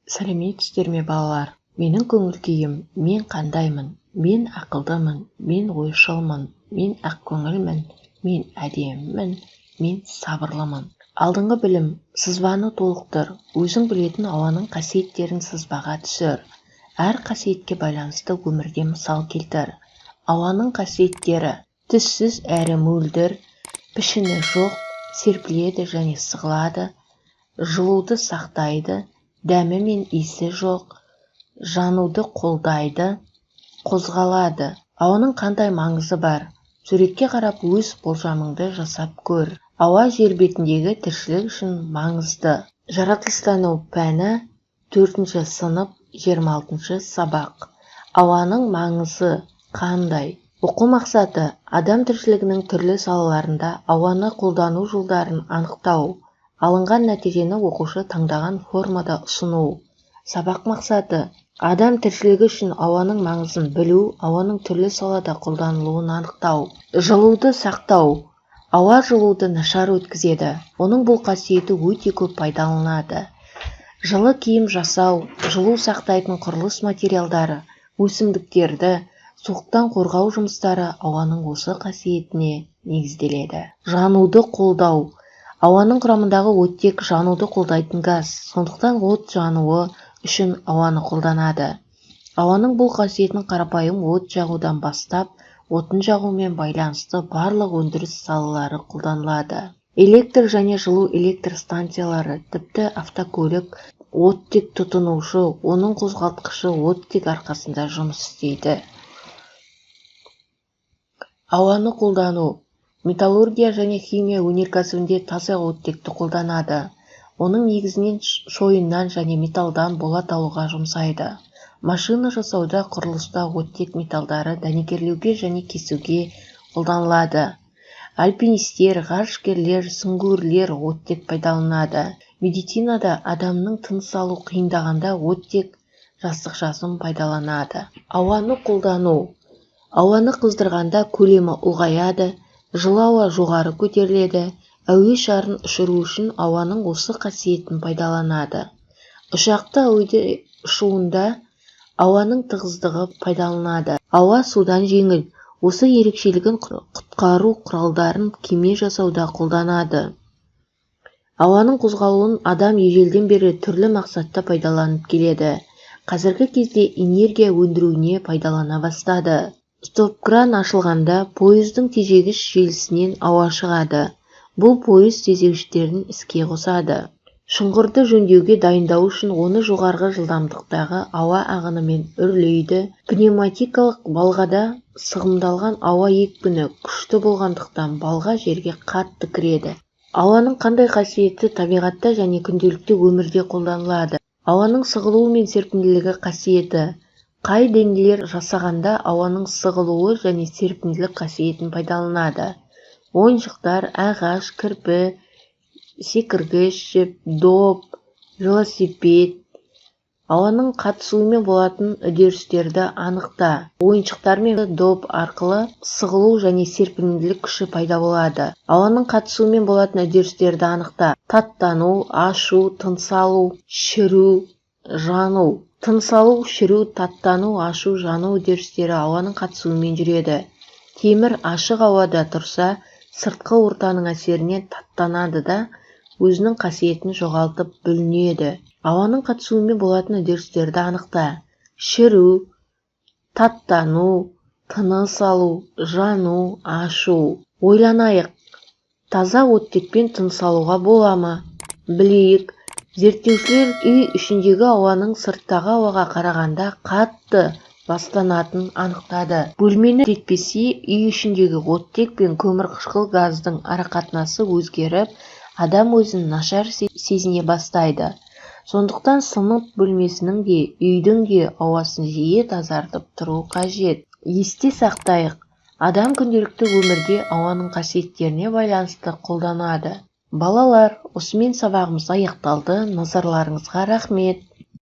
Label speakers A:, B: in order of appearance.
A: Сәлеметсіздер ме, балалар? Менің көңіл-күйім. Мен қандаймын? Мен ақылдымын, мен ойшылмын, мен ақкөңілмін, мен әдемімін, мен сабырлымын. Алдыңғы білім. Сызбаны толықтыр. Өзің білетін ауаның қасиеттерін сызбаға түсір. Әр қасиетке байланысты өмірде мысал келтір. Ауаның қасиеттері: түссіз әрі мөлдір, пішіні жоқ, серпіледі және сығылады, жылуды сақтайды, дәмі мен иісі жоқ, жануды қолдайды, қозғалады. Ауаның қандай маңызы бар? Суретке қарап, өз болжамыңды жасап көр. Ауа жер бетіндегі тіршілік үшін маңызды. Жаратылыстану пәні, төртінші сынып, 26-сабақ. Ауаның маңызы қандай? Оқу мақсаты: адам тіршілігінің түрлі салаларында ауаны қолдану жолдарын анықтау, алынған нәтижені оқушы таңдаған формада ұсыну. Сабақ мақсаты: адам тіршілігі үшін ауаның маңызын білу, ауаның түрлі салада қолданылуын анықтау. Жылуды сақтау. Ауа жылуды нашар өткізеді. Оның бұл қасиеті өте көп пайдаланылады. Жылы киім жасау, жылу сақтайтын құрылыс материалдары, өсімдіктерді суықтан қорғау жұмыстары ауаның осы қасиетіне негізделеді. Жануды қолдау. Ауаның құрамындағы оттек жануды қолдайтын газ. Сондықтан от жануы үшін ауаны қолданады. Ауаның бұл қасиетін қарапайым от жағудан бастап отын жағумен байланысты барлық өндіріс салалары қолданылады. Электр және жылу электр станциялары, тіпті автокөлік оттек тұтынушы, оның қозғалтқышы оттек арқасында жұмыс істейді. Ауаны қолдану. Металлургия және химия өнеркәсібінде таза оттекті қолданады. Оның негізінен шойыннан және металдан болат алуға жұмсайды. Машина жасауда, құрылыста оттек металдары дәнекерлеуге және кесуге қолданылады. Альпинистер, ғарышкерлер, сүңгуірлер оттек пайдаланады. Медицинада адамның тыныс алу қиындағанда оттек жастықшасын пайдаланады. Ауаны қолдану. Ауаны қыздырғанда көлемі ұлғаяды, жылы ауа жоғары көтеріледі. Әуе шарын ұшыру үшін ауаның осы қасиетін пайдаланады. Ұшақты әуеде ұшуында ауаның тығыздығы пайдаланады. Ауа судан жеңіл. Осы ерекшелігін құтқару құралдарын, кеме жасауда қолданады. Ауаның қозғалуын адам ежелден бері түрлі мақсатта пайдаланып келеді. Қазіргі кезде энергия өндіруіне пайдалана бастады. Стоп-кран ашылғанда пойыздың тежегіш желісінен ауа шығады. Бұл пойыз тежегіштерін іске қосады. Шұңқырды жөндеуге дайындау үшін оны жоғарғы жылдамдықтағы ауа ағынымен үрлейді. Пневматикалық балғада сығымдалған ауа екпіні күшті болғандықтан, балға жерге қатты кіреді. Ауаның қандай қасиеті табиғатта және күнделікті өмірде қолданылады? Ауаның сығылуы мен серпімділігі қасиеті. Қай денелер жасағанда ауаның сығылуы және серпімділік қасиетін пайдаланады? Ойыншықтар, ағаш, кірпі, секіргіш жіп, доп, велосипед. Ауаның қатысуымен болатын үдерістерді анықта. Ойыншықтар мен доп арқылы сығылу және серпімділік күші пайда болады. Ауаның қатысуымен болатын үдерістерді анықта. Таттану, ашу, тыныс алу, шіру, жану. Тыныс алу, шіру, таттану, ашу, жану үдерістері ауаның қатысуымен жүреді. Темір ашық ауада тұрса, сыртқы ортаның әсерінен таттанады да, өзінің қасиетін жоғалтып, бүлінеді. Ауаның қатысуымен болатын үдерістерді анықта. Шіру, таттану, тыныс алу, жану, ашу. Ойланайық, таза оттекпен тыныс алуға бола ма? Білейік. Зерттеушілер үй ішіндегі ауаның сырттағы ауаға қарағанда қатты ластанатынын анықтады. Бөлмені желдетпесе, үй ішіндегі оттек пен көмірқышқыл газдың арақатынасы өзгеріп, адам өзін нашар сезіне бастайды. Сондықтан сынып бөлмесінің де, үйдің де ауасын жиі тазартып тұру қажет. Есте сақтайық, адам күнделікті өмірде ауаның қасиеттеріне байланысты қолданады. Балалар, осымен сабағымыз аяқталды. Назарларыңызға рахмет.